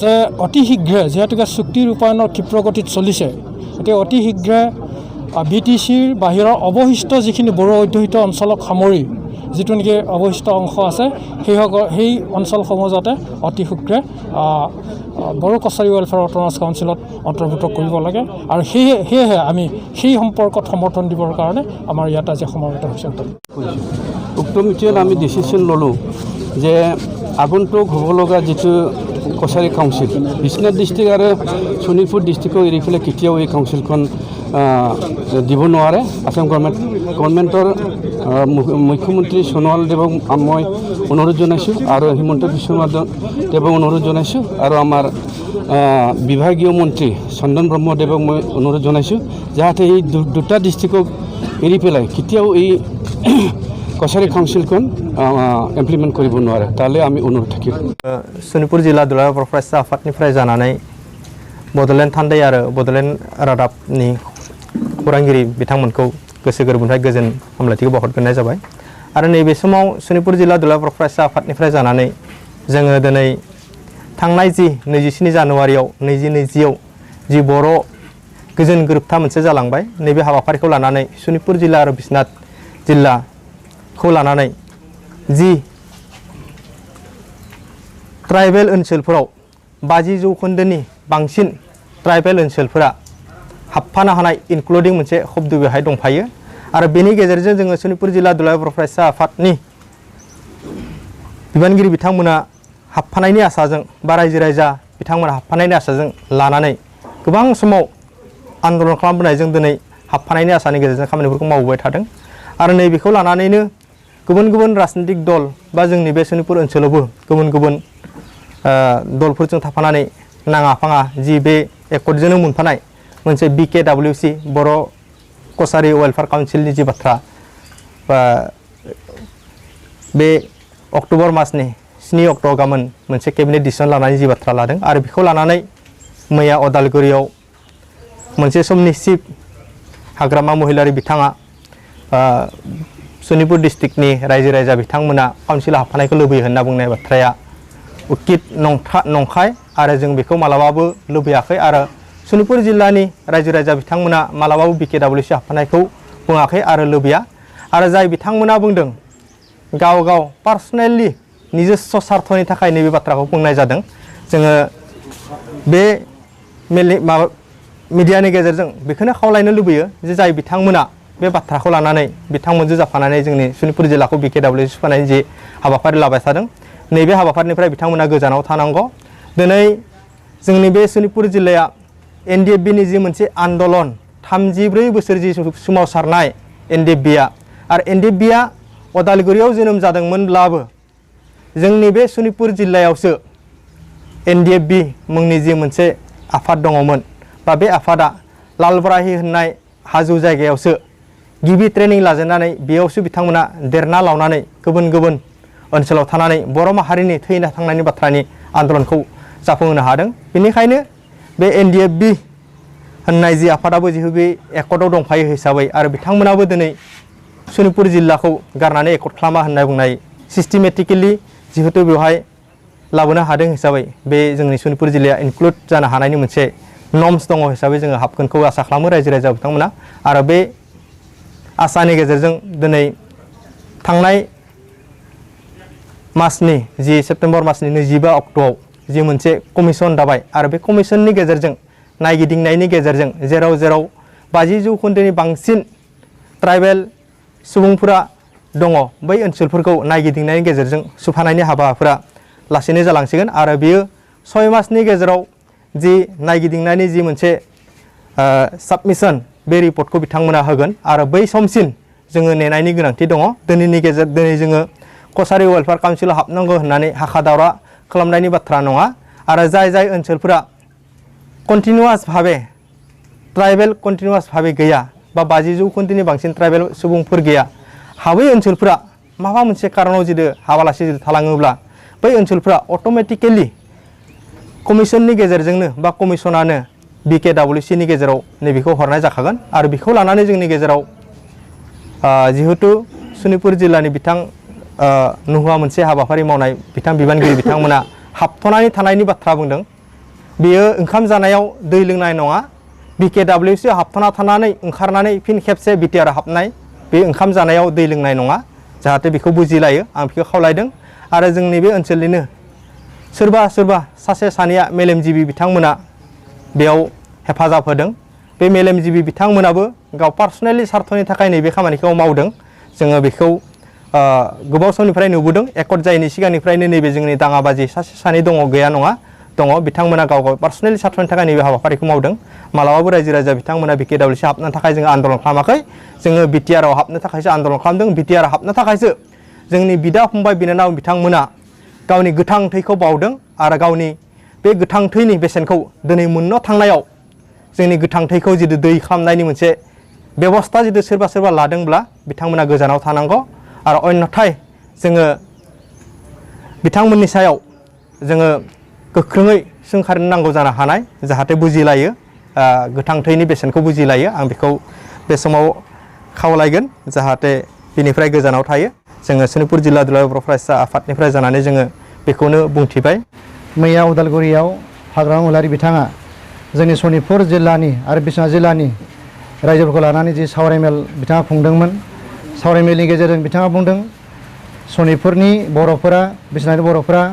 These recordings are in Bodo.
যে অতি শীঘ্ৰে যেহেতুকে চুক্তি ৰূপায়ণৰ ক্ষিপ্ৰগতিত চলিছে গতিকে অতি শীঘ্ৰে BTCৰ বাহিৰৰ অৱশিষ্ট যিখিনি বড়ো অধ্যুষিত অঞ্চলক সামৰি যিটো নেকি অৱশিষ্ট অংশ আছে সেই অঞ্চলসমূহ যাতে অতি শীঘ্ৰে বড়ো কছাৰী ৱেলফেয়াৰ অট'নমাছ কাউন্সিলত অন্তৰ্ভুক্ত কৰিব লাগে আৰু সেয়েহে আমি সেই সম্পৰ্কত সমৰ্থন দিবৰ কাৰণে আমাৰ ইয়াত আজি সমাবেত হৈছে। উক্ত মিটিঙত আমি ডিচিশ্যন ল'লোঁ যে আগন্তুক হ'ব লগা যিটো কছাৰী কাউন্সিল বিশ্বনাথ ডিষ্ট্ৰিক্ট আৰু শোণিতপুৰ ডিষ্ট্ৰিক্টক এৰি পেলাই কেতিয়াও এই কাউন্সিলখন দিব নোৱাৰে। আসাম গভৰ্ণমেণ্টৰ মুখ্যমন্ত্ৰী সোণোৱাল দেৱক মই অনুৰোধ জনাইছোঁ আৰু হিমন্ত বিশ্ব দেৱক অনুৰোধ জনাইছোঁ আৰু আমাৰ বিভাগীয় মন্ত্ৰী চন্দন ব্ৰহ্মদেৱক মই অনুৰোধ জনাইছোঁ যাতে এই দুটা ডিষ্ট্ৰিক্টক এৰি পেলাই কেতিয়াও এই কছাৰী কাউন্সিলখন ইমপ্লিমেণ্ট কৰিব নোৱাৰে তালৈ আমি অনুৰোধ থাকিম। শোণিতপুर जिल्ला दुलाराय बर' फरायसा आफादनिफ्राय जानानै बड'लेण्ड थान्दै आरो बड'लेण्ड रादाबनि खौरांगिरि बिथांमोनखौ गोसो गोरबोनिफ्राय गोजोन हामलायथिखौ बावहरग्रोनाय जाबाय आरो नैबे समाव शोणितपुर जिल्ला दुलाराय बर' फरायसा आफादनिफ्राय जानानै जोङो दिनै थांनाय जि 27 जानुवारियाव 2020आव जि बर' गोजोन गोरोबथा मोनसे जालांबाय नैबे हाबाफारिखौ लानानै शोणितपुर जिल्ला आरो बिश्वनाथ जिल्लाखौ लानानै जि ट्राइबेल ओनसोलफोराव 50% बांसिन ट्राइबेल ओनसोलफोरा हाबफानो हानाय इनक्लुडिं मोनसे शब्द बेहाय दंफायो आरो बेनि गेजेरजों जोङो शोणितपुर जिल्ला दुलाराय बर' फरायसा आफादनि बिबानगिरि बिथांमोना हाबफानायनि आसाजों बा रायजो राजा बिथांमोना हाबफानायनि आसाजों लानानै गोबां समाव आन्दलन खालामबोनायजों दिनै हाबफानायनि आसानि गेजेरजों खामानिफोरखौ मावबोबाय थादों आरो नैबेखौ लानानैनो गुबुन गुबुन राजनीतिक दल बा जोंनि बे शोणितपुर ओनसोलावबो गुबुन गुबुन दलफोरजों थाफानानै नाङा फाङा जि बे एकर्डजोंनो मोनफानाय मोनसे BKWC बर' कछारी वेलफेयार काउन्सिलनि जि बाथ्रा बा बे अक्ट'बर मासनि 7 अक्ट'आव गाबोन मोनसे केबिनेट डिसिसन लानानै जि बाथ्रा लादों आरो बेखौ लानानै मैया अदालगुरियाव मोनसे समनि चिफ हाग्रामा महिलारि बिथाङा शोणितपुर डिस्ट्रिक्टनि रायजो राजा बिथांमोना काउन्सिलाव हाबफानायखौ लुबैयो होनना बुंनाय बाथ्राया उकित नंखाय आरो जों बेखौ मालाबाबो लुबैयाखै आरो शोणितपुर जिल्लानि रायजो राजा बिथांमोना मालाबाबो BKWC हाबफानायखौ बुङाखै आरो लुबैया आरो जाय बिथांमोना बुंदों गाव गाव पार्सनेलि निजस्व स्वार्थनि थाखाय नैबे बाथ्राखौ बुंनाय जादों जोङो बे मिडियानि गेजेरजों बेखौनो खावलायनो लुबैयो जे जाय बिथांमोना बे बाथ्राखौ लानानै बिथांमोनजों जाफानानै जोंनि शोणितपुर जिल्लाखौ BKWC सोफानायनि जि हाबाफारि लाबाय थादों नैबे हाबाफारिनिफ्राय बिथांमोना गोजानाव थानांगौ। दिनै जोंनि बे शोणितपुर जिल्लाया NDFBनि जि मोनसे आन्दलन 34 बोसोर जि सोमावसारनाय NDFBआ आरो NDFBआ अदालगुरियाव जोनोम जादोंमोनब्लाबो जोंनि बे शोणितपुर जिल्लायावसो NDFB मुंनि जि मोनसे आफाद दङमोन बा बे आफादा लालबराहि होननाय हाजो जायगायावसो गिबि ट्रेनिं लाजेननानै बेयावसो बिथांमोना देरना लावनानै गुबुन गुबुन ओनसोलाव थानानै बर' माहारिनि थैना थांनायनि बाथ्रानि आन्दलनखौ जाफुंहोनो हादों। बेनिखायनो बे NDFB होननाय जि आफादाबो जिहेतु बे एकर्डआव दंफायो हिसाबै आरो बिथांमोनाबो दिनै शोणितपुर जिल्लाखौ गारनानै एकर्ड खालामा होनना बुंनाय सिस्टेमेटिकेलि जिहेतु बेवहाय लाबोनो हादों हिसाबै बे जोंनि शोणितपुर जिल्लाया इनक्लुड जानो हानायनि मोनसे नर्म्स दङ हिसाबै जोङो हाबगोनखौ आसा खालामो रायजो राजा बिथांमोना आरो बे आसानि गेजेरजों दिनै थांनाय मासनि जि सेप्तेम्बर मासनि 25 अक्ट'आव जि मोनसे कमिसन दाबाय आरो बे कमिसननि गेजेरजों नायगिदिंनायनि गेजेरजों जेराव 50% बांसिन ट्राइबेल सुबुंफोरा दङ बै ओनसोलफोरखौ नायगिदिंनायनि गेजेरजों सुफानायनि हाबाफोरा लासैनो जालांसिगोन आरो बेयो 6 मासनि गेजेराव जि नायगिदिंनायनि जि मोनसे साबमिसन बे रिपर्टखौ बिथांमोना होगोन आरो बै समसिम जोङो नेनायनि गोनांथि दङ। दिनै जोङो कछारी वेलफेयार काउन्सिलाव हाबनांगौ होननानै हाखा दावरा खालामनायनि बाथ्रा नङा आरो जाय ओनसोलफोरा कन्टिनिउआस भाबे ट्राइबेल कन्टिनिउआस भाबे गैया बा 50% बांसिन ट्राइबेल सुबुंफोर गैया हाबै ओनसोलफोरा माबा मोनसे कारनाव जुदि हाबालासि थालाङोब्ला बै ओनसोलफोरा अट'मेटिकेलि कमिसननि गेजेरजोंनो बा कमिसनानो BKWCनि गेजेराव नैबेखौ हरनाय जाखागोन आरो बेखौ लानानै जोंनि गेजेराव जिहेतु शोणितपुर जिल्लानि बिथां नुहुवा मोनसे हाबाफारि मावनाय बिथां बिबानगिरि बिथांमोना हाबथ'नानै थानायनि बाथ्रा बुंदों बेयो ओंखाम जानायाव दै लोंनाय नङा BKWC हाबथाना थानानै ओंखारनानै फिन खेबसे BTR हाबनाय बे ओंखाम जानायाव दै लोंनाय नङा जाहाथे बेखौ बुजिलायो आं बेखौ खावलायदों आरो जोंनि बे ओनसोलनिनो सोरबा सासे सानैया मेलेमजिबि बिथांमोना बेयाव हेफाजाब होदों बे मेलेमजिबि बिथांमोनाबो गाव पार्सनेलि सार्थनि थाखाय नैबे खामानिखौ मावदों जोङो बेखौ गोबाव समनिफ्राय नुबोदों एकर्ड जायैनि सिगांनिफ्रायनो नैबे जोंनि दाङाबाजि सासे सानै दङ गैया नङा दङ बिथांमोना गाव पार्सनेलि सार्थनि थाखाय नैबे हाबाफारिखौ मावदों मालाबाबो रायजो राजा बिथांमोना BKWC हाबनो थाखाय जोङो आन्दलन खालामाखै जोङो BTR आव हाबनो थाखायसो आन्दलन खालामदों BTR आव हाबनो थाखायसो जोंनि बिदा फंबाय बिनानाव बिथांमोना गावनि गोथां थैखौ बावदों आरो गावनि बे गोथां थैनि बेसेनखौ दिनै मोननो थांनायाव जोंनि गोथां थैखौ जुदि दै खालामनायनि मोनसे बेबस्था जुदि सोरबा लादोंब्ला बिथांमोना गोजानाव थानांगौ आरो अन्यथाय जोङो बिथांमोननि सायाव जोङो गोख्रोङै सोंखारनो नांगौ जानो हानाय जाहाथे बुजिलायो गोथां थैनि बेसेनखौ बुजिलायो आं बेखौ बे समाव खावलायगोन जाहाथे बिनिफ्राय गोजानाव थायो जोङो सनितपुर जिल्ला दुलाराय बर' फरायसा आफादनिफ्राय जानानै जोङो बेखौनो बुंथिबाय मैया उदालगुरियाव हाग्रामा महिलारि बिथाङा जोंनि सनितपुर जिल्लानि आरो बिश्वनाथ जिल्लानि रायजोफोरखौ लानानै जि सावरायमेल बिथाङा खुंदोंमोन सावरायमेलनि गेजेरजों बिथाङा बुंदों सनितपुरनि बर'फोरा बिश्वनाथनि बर'फोरा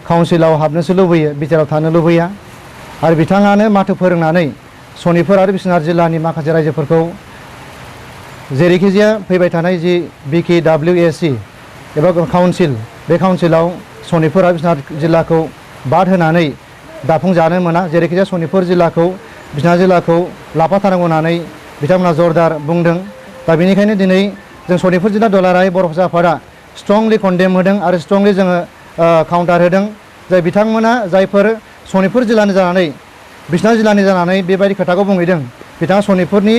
काउन्सिलाव हाबनोसो लुबैयो बिटिआरआव थानो लुबैया आरो बिथाङानो माथो फोरोंनानै सनितपुर आरो बिश्वनाथ जिल्लानि माखासे रायजोफोरखौ जेरैखिजाया फैबाय थानाय जि BKWC एबा काउन्सिल बे काउन्सिलाव सनितपुर आरो बिश्वनाथ जिल्लाखौ बाद होनानै दाफुंजानो मोना जेरैखिजाया सनितपुर जिल्लाखौ बिश्वनाथ जिल्लाखौ लाफाथारनांगौ होननानै बिथांमोना जरदार बुंदों दा बेनिखायनो दिनै जों सनितपुर जिल्ला दुलाराय बर' फरायसा आफादा स्ट्रंलि कन्डेम होदों आरो स्ट्रंलि जोङो काउन्टार होदों जाय बिथांमोना जायफोर सनितपुर जिल्लानि जानानै बिश्वनाथ जिल्लानि जानानै बेबायदि खोथाखौ बुंहैदों बिथाङा सनितपुरनि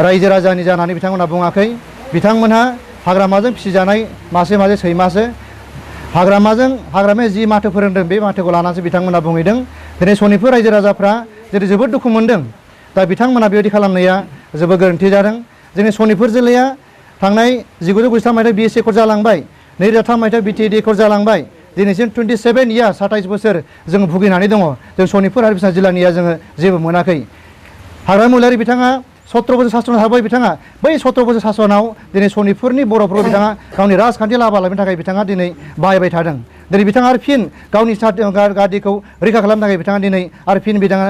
रायजो राजानि जानानै बिथांमोना बुङाखै बिथांमोनहा हाग्रामाजों फिसिजानाय मासे सैमासो हाग्रामाया जि माथो फोरोंदों बे माथोखौ लानानैसो बिथांमोना बुंहैदों दिनै सनितपुर रायजो राजाफ्रा जेरै जोबोद दुखु मोनदों दा बिथांमोना बेबायदि खालामनाया जोबोद गोरोन्थि जादों जोंनि सनितपुर जिल्लाया थांनाय 1993 मायथाइ BSc एकर्ड जालांबाय 2003 मायथाइयाव BTAD एकर्ड जालांबाय दिनैसिम 27 इयार्स 27 बोसोर जों भुगिनानै दङ जों सनितपुर आरो बिश्वनाथ जिल्लानिया जोङो जेबो मोनाखै हाग्रामा महिलारि बिथाङा 17 बोसोर सासन हाबाय बिथाङा बै 17 बोसोर सासनाव दिनै सनितपुरनि बर'फोरखौ बिथाङा गावनि राजखान्थि लाबा लाबोनो थाखाय बिथाङा दिनै बाहायबाय थादों दिनै बिथाङा आरो फिन गावनि गादिखौ रैखा खालामनो थाखाय बिथाङा दिनै आरो फिन बिथाङा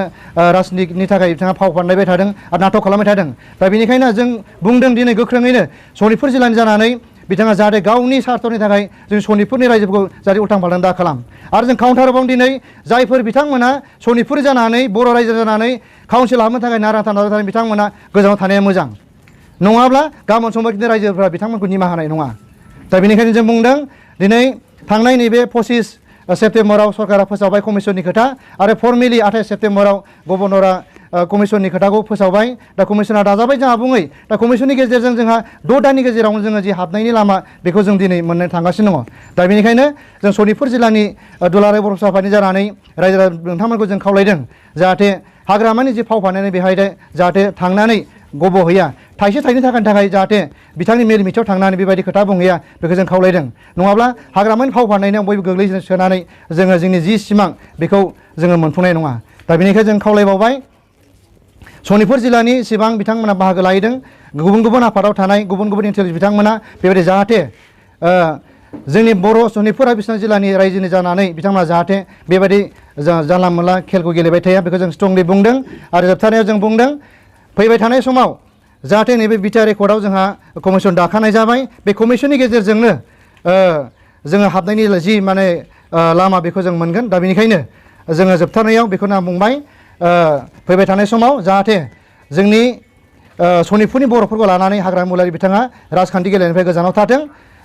राजनितिनि थाखाय बिथाङा फाव फान्दायबाय थादों आरो नाटक खालामबाय थादों दा बेनिखायनो जों बुंदों दिनै गोख्रोङैनो सनितपुर जिल्लानि जानानै बिथाङा जाहाथे गावनि सार्थनि थाखाय जों सनितपुरनि रायजोफोरखौ जाहाथे उल्टां फाल्टां दा खालाम आरो जों काउन्टाराव दिनै जायफोर बिथांमोना सनितपुर जानानै बर' रायजो जानानै काउन्सिल हाबनो थाखाय नारा नाजानाय बिथांमोना गोजानाव थानाया मोजां नङाब्ला गाबोन समबायदिनो रायजोफोरा बिथांमोनखौ निमाहा होनाय नङा दा बेनिखायनो जों बुंदों दिनै थांनाय नैबे 25 सेप्तेम्बराव सरकारा फोसावबाय कमिसननि खोथा आरो फर्मेलि 28 सेप्तेम्बराव गभर्नरा कमिसननि खोथाखौ फोसावबाय दा कमिसना दाजाबाय जोंहा बुङै दा कमिसननि गेजेरजों जोंहा 6 दाननि गेजेरावनो जोङो जि हाबनायनि लामा बेखौ जों दिनै मोननो थांगासिनो दङ दा बेनिखायनो जों सनितपुर जिल्लानि दुलाराय बर' आफादनि जानानै रायजो नोंथांमोनखौ जों खावलायदों जाहाथे हाग्रामानि जि फाव फान्दायनाय बेहाय जाहाथे थांनानै गब'हैया थाइसे थाइनै थाखाय जाहाथे बिथांनि मेल मिथिङाव थांनानै बेबायदि खोथा बुंहैया बेखौ जों खावलायदों नङाब्ला हाग्रामानि फाव फान्दायनायाव बयबो गोग्लैसोनानै जोङो जोंनि जि सिमां बेखौ जोङो मोनफुंनाय नङा दा बेनिखायनो जों खावलायबावबाय सनितपुर जिल्लानि सिबां बिथांमोना बाहागो लाहैदों गुबुन आफादाव थानाय गुबुन इन्टेलिजेन्स बिथांमोना बेबायदि जाहाथे जोंनि बर' सनितपुर आरो बिश्वनाथ जिल्लानि रायजोनि जानानै बिथांमोना जाहाथे बेबायदि जानला मोनला खेलखौ गेलेबाय थाया बेखौ जों स्ट्रंलि बुंदों आरो जोबथारनायाव जों बुंदों फैबाय थानाय समाव जाहाथे नैबे BTR एकर्डआव जोंहा कमिसन दाखानाय जाबाय बे कमिसननि गेजेरजोंनो जोङो हाबनायनि जि माने लामा बेखौ जों मोनगोन दा बेनिखायनो जोङो जोबथारनायाव बेखौनो आं बुंबाय फैबाय थानाय समाव जाहाथे जोंनि सनितपुरनि बर'फोरखौ लानानै हाग्रामा महिलारि बिथाङा राजखान्थि गेलेनायनिफ्राय गोजानाव थाथों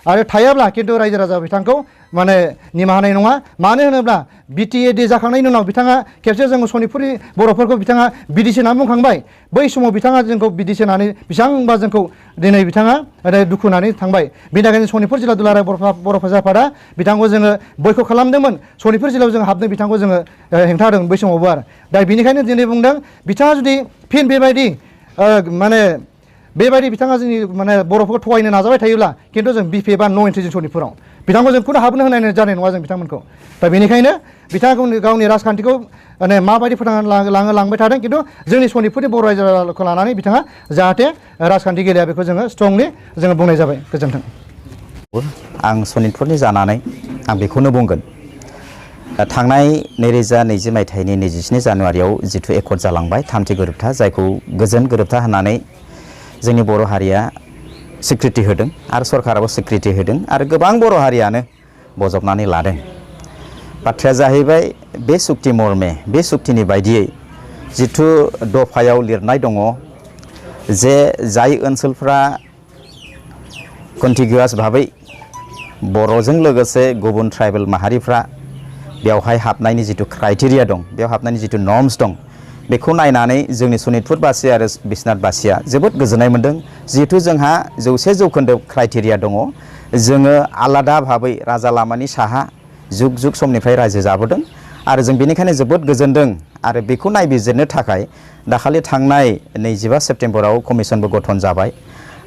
आरो थायाब्ला खिन्थु रायजो राजा बिथांखौ माने निमाहा होनाय नङा मानो होनोब्ला BTAD जाखांनायनि उनाव बिथाङा खेबसे जों सनितपुरनि बर'फोरखौ बिथाङा बिदिसि होननानै बुंखांबाय बै समाव बिथाङा जोंखौ बिदिसि होननानै बेसेबांबा जोंखौ दिनै बिथाङा दुखु होनानै थांबाय बेनि थाखायनो सनितपुर जिल्ला दुलाराय बर' फरायसा आफादा बिथांखौ जोङो बयखौ खालामदोंमोन सनितपुर जिल्लायाव जों हाबनो बिथांखौ जोङो हेंथा होदों बै समावबो आरो दा बेनिखायनो दिनै बुंदों बिथाङा जुदि फिन बेबायदि बेबायदि बिथाङा जोंनि माने बर'फोरखौ थगायनो नाजाबाय थायोब्ला खिन्थु जों BPF बा नो एन्ट्रि जों सनितपुराव बिथांखौ जों खुनु हाबनो होनाय जानाय नङा जों बिथांमोनखौ दा बेनिखायनो बिथाङा गावनि राजखान्थिखौ माने माबायदि फोथांना लांबाय थादों खिन्थु जोंनि सनितपुरनि बर' रायजोखौ लानानै बिथाङा जाहाथे राजखान्थि गेलेया बेखौ जोङो स्ट्रंलि जोङो बुंनाय जाबाय गोजोन्थों। आं सनितपुरनि जानानै आं बेखौनो बुंगोन थांनाय 2020 मायथाइनि 27 जानुवारियाव जिथु एकर्ड जालांबाय थामथि गोरोबथा जायखौ गोजोन गोरोबथा होननानै जोंनि बर' हारिया स्वीकृति होदों आरो सरकाराबो स्वीकृति होदों आरो गोबां बर' हारियानो बजबनानै लादों। बाथ्राया जाहैबाय बे सुक्ति मर्मे बे सुक्तिनि बायदियै जिथु दफायाव लिरनाय दङ जे जाय ओनसोलफ्रा कन्टिगिउवास भाबै बर'जों लोगोसे गुबुन ट्राइबेल माहारिफ्रा बेवहाय हाबनायनि जिथु क्राइटेरिया दं बेयाव हाबनायनि जिथु नर्म्स दं बेखौ नायनानै जोंनि सनितपुरबासि आरो बिश्वनाथबासिया जोबोद गोजोननाय मोन्दों। जिहेथु जोंहा 100% क्राइटेरिया दङ जोङो आलादा भाबै राजा लामानि साहा जुग जुग समनिफ्राय रायजो जाबोदों आरो जों बेनिखायनो जोबोद गोजोनदों आरो बेखौ नायबिजिरनो थाखाय दाखालि थांनाय 25 सेप्तेम्बराव कमिसनबो गठन जाबाय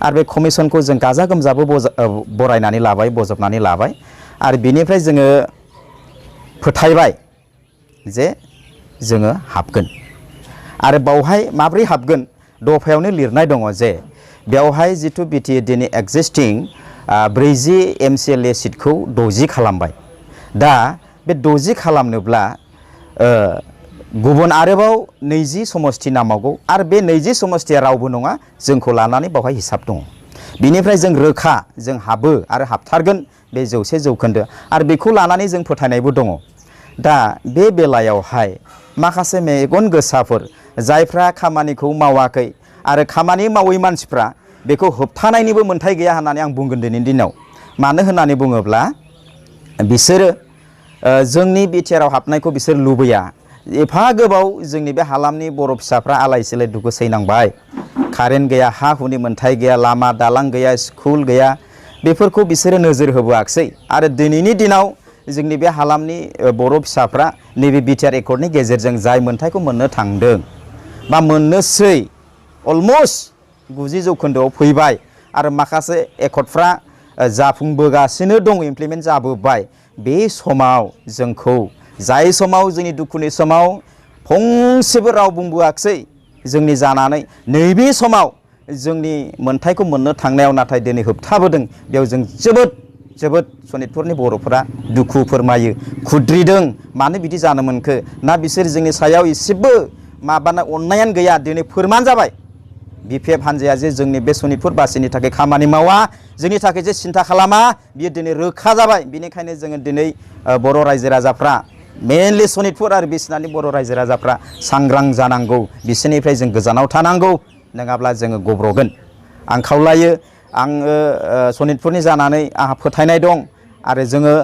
आरो बे कमिसनखौ जों गाजा गोमजाबो बरायनानै लाबाय बजबनानै लाबाय आरो बेनिफ्राय जोङो फोथायबाय जे जोङो हाबगोन आरो बावहाय माब्रै हाबगोन दफायावनो लिरनाय दङ जे बेवहाय जिथु बिटिएडिनि एक्जिस्टिं 40 MCLA सिटखौ 60 खालामबाय। दा बे 60 खालामनोब्ला गुबुन आरोबाव 20 समस्ति नामावगौ आरो बे 20 समस्तिया रावबो नङा जोंखौ लानानै बावहाय हिसाब दङ। बिनिफ्राय जों रोखा जों हाबो आरो हाबथारगोन बे 100% आरो बेखौ लानानै जों फोथायनायबो दङ। दा बे बेलायावहाय माखासे मेगन गोसाफोर जायफ्रा खामानिखौ मावाखै आरो खामानि मावै मानसिफ्रा बेखौ होबथानायनिबो मोन्थाय गैया होननानै आं बुंगोन दिनैनि दिनाव। मानो होननानै बुङोब्ला बिसोरो जोंनि बिटिआरआव हाबनायखौ बिसोर लुबैया। एफा गोबाव जोंनि बे हालामनि बर' फिसाफ्रा आलाय सिलाय दुखु सैनांबाय। कारेन्ट गैया, हा हुनि मोन्थाय गैया, लामा दालां गैया, स्कुल गैया, बेफोरखौ बिसोरो नोजोर होबोआखसै आरो दिनैनि दिनाव जोंनि बे हालामनि बर' फिसाफ्रा नैबे बिटिआर एकर्डनि गेजेरजों जाय मोन्थायखौ मोननो थांदों बा मोननोसै अलमस्ट 90% फैबाय आरो माखासे एकर्डफ्रा जाफुंबोगासिनो दं, इमप्लिमेन्ट जाबोबाय। बे समाव जोंखौ जाय समाव जोंनि दुखुनि समाव फंसेबो राव बुंबोआखसै जोंनि जानानै नैबे समाव जोंनि मोन्थायखौ मोननो थांनायाव नाथाय दिनै होबथाबोदों। बेयाव जों जोबोद सनितपुरनि बर'फोरा दुखु फोरमायो, खुद्रिदों। मानो बिदि जानो मोनखो? ना बिसोर जोंनि सायाव एसेबो माबाना अननायानो गैया? दिनै फोरमान जाबाय बिपिएफ हान्जाया जे जोंनि बे सनितपुरबासिनि थाखाय खामानि मावा, जोंनि थाखाय जे सिन्था खालामा, बियो दिनै रोखा जाबाय। बेनिखायनो जोङो दिनै बर' रायजो राजाफ्रा मेनलि सनितपुर आरो बिश्वनाथनि बर' रायजो राजाफ्रा सांग्रां जानांगौ, बिसोरनिफ्राय जों गोजानाव थानांगौ, नङाब्ला जोङो गब्रगोन। आं खावलायो, आङो सनितपुरनि जानानै आंहा फोथायनाय दं आरो जोङो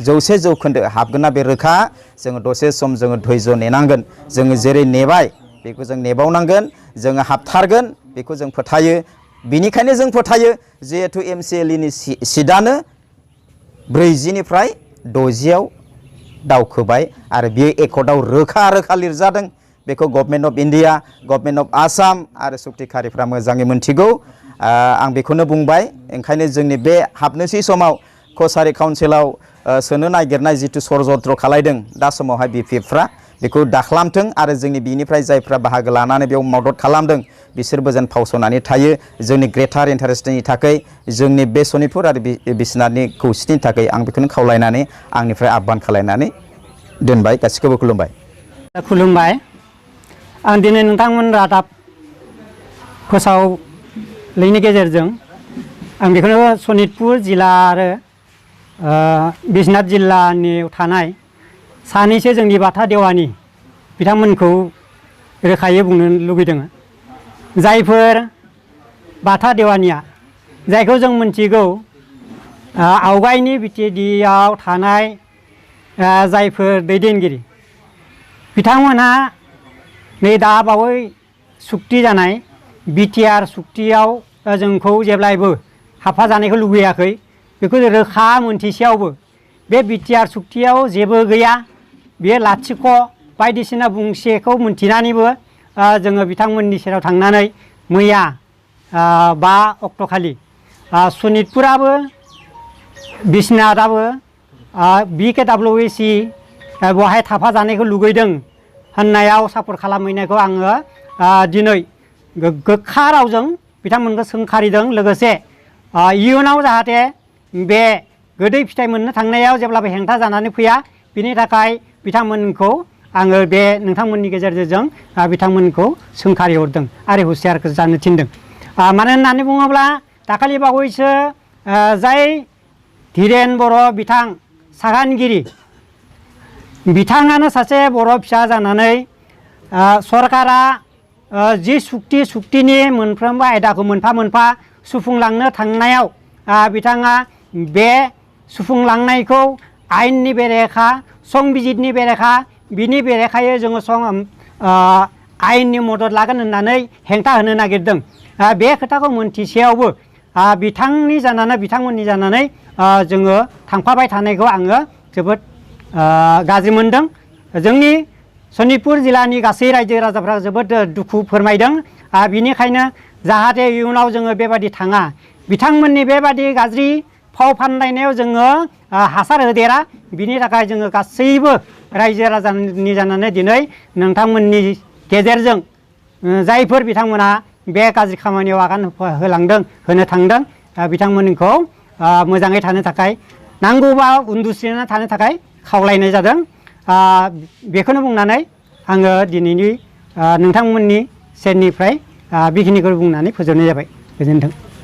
100% हाबगोनना बे रोखा। जोङो दसे सम जोङो धैर्य नेनांगोन। जोङो जेरै नेबाय बेखौ जों नेबावनांगोन, जोङो हाबथारगोन बेखौ जों फोथायो। बिनिखायनो जों फोथायो जिहेथु MCLAनि सिटआनो 40निफ्राय 60आव दावखोबाय आरो बेयो एकर्डआव रोखा रोखा लिरजादों। बेखौ government of India, government of Assam आरो सुक्तिकारिफ्रा मोजाङै मोनथिगौ। आं बेखौनो बुंबाय। ओंखायनो जोंनि बे हाबनोसै समाव कसारि काउन्सिलाव सोनो नागिरनाय जिथु षड़यन्त्र खालायदों, दा समावहाय बिपिएफफ्रा बेखौ दाखालामथों आरो जोंनि बिनिफ्राय जायफ्रा बाहागो लानानै बेयाव मदद खालामदों बिसोरबो जेन फावसनानै थायो। जोंनि ग्रेटार इन्टारेस्टनि थाखाय, जोंनि बे सनितपुर आरो बिश्वनाथनि खौसेथिनि थाखाय आं बेखौनो खावलायनानै आंनिफ्राय आह्वान खालायनानै दोनबाय। गासैखौबो खुलुमबाय। खुलुमबाय। आं दिनै नोंथांमोन रादाब फोसावनायनि गेजेरजों आं बेखौनो सनितपुर जिल्ला आरो बिश्वनाथ जिल्लानियाव थानाय सानैसो जोंनि बाथा देवानि बिथांमोनखौ रोखायै बुंनो लुबैदों। जायफोर बाथा देवानिया, जायखौ जों मिथिगौ आवगायनि बिटिएडिआव थानाय जायफोर दैदेनगिरि बिथांमोनहा नै दा बावै सुक्ति जानाय बिटिआर सुक्तियाव जोंखौ जेब्लायबो हाबफाजानायखौ लुबैयाखै। बेखौ रोखा मोनथिसेयावबो बे बिटिआर सुक्तियाव जेबो गैया, बेयो लाथिख' बायदिसिना बुंसेखौ मोनथिनानैबो जोङो बिथांमोननि सेराव थांनानै मैया 5 अक्ट'खालि सनितपुराबो बिश्नाथाबो BKWC बहाय थाफा जानायखौ लुगैदों होननायाव सापर्ट खालामहैनायखौ आङो दिनै गोखा रावजों बिथांमोनखौ सोंखारिदों। लोगोसे इयुनाव जाहाथे बे गोदै फिथाइ मोननो थांनायाव जेब्लाबो हेंथा जानानै फैया, बिनि थाखाय बिथांमोनखौ आङो बे नोंथांमोननि गेजेरजों बिथांमोनखौ सोंखारि हरदों आरो हुसियारखौ जानो थिनदों। मानो होननानै बुङोब्ला दाखालि बावैसो जाय धीरेन बर' बिथां सागानगिरि बिथाङानो सासे बर' फिसा जानानै सरकारा जि सुक्तिनि मोनफ्रोमबो आयदाखौ मोनफा मोनफा सुफुंलांनो थांनायाव बिथाङा बे सुफुंलांनायखौ आयेननि बेरेखा, संबिजितनि बेरेखा, बिनि बेरेखायै जोङो आयेननि मदद लागोन होननानै हेंथा होनो नागिरदों। बे खोथाखौ मोनथिसेयावबो बिथांमोननि जानानै जोङो थांफाबाय थानायखौ आङो जोबोद गाज्रि मोनदों। जोंनि सनितपुर जिल्लानि गासै रायजो राजाफ्रा जोबोद दुखु फोरमायदों। बिनिखायनो जाहाथे इयुनाव जोङो बेबादि थाङा, बिथांमोननि बेबादि गाज्रि फाव फान्दायनायाव जोङो हासार होदेरा, बिनि थाखाय जोङो गासैबो रायजो राजानि जानानै दिनै नोंथांमोननि गेजेरजों जायफोर बिथांमोना बे गाज्रि खामानियाव आगान होनो थांदों बिथांमोनखौ मोजाङै थानो थाखाय, नांगौबा उन्दुस्रिना थानो थाखाय खावलायनाय जादों। बेखौनो बुंनानै आङो दिनैनि नोंथांमोननि सेरनिफ्राय बेखिनिखौ बुंनानै फोजोबनाय जाबाय। गोजोन्थों।